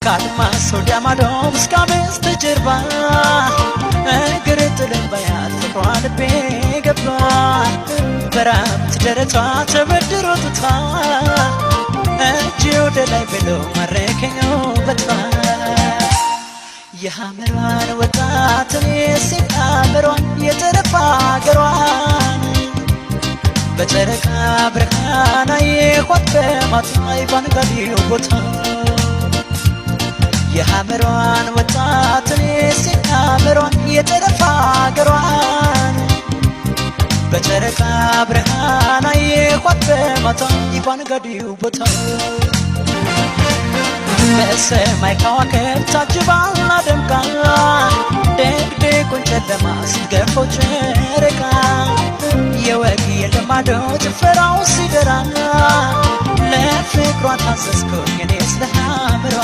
ከአድማስ ወዲያ ማዶ እስከ በስተጀርባ እግር ጥልን ባያት ፍቅሯ ልቤ ገባ። በራብት ደረቷ ተበድሮ ጡቷ እጅ ወደ ላይ ብሎ ማረከኝ ውበቷ። የሐመሯን ወጣት እኔ ሲታምሯን የጠረፋ አገሯን በጨረቃ ብርሃን አየኋት በማታ ባንጋሊው ቦታ። የሐመሯን ወጣት እኔ ሲታምሯን የጠረፋ አገሯን በጨረቃ ብርሃን አየኋት በማታ ባንጋሊው ቦታ። በሰማይ ከዋክብት ታጅባና ደምቃ ድቅድቁን ጨለማ ስትገፈው ጨረቃ የወግ የልማዶ ጭፈራው ሲደራ ለፍቅሯ ታዘዝኩኝ እኔስ ለሐመሯ።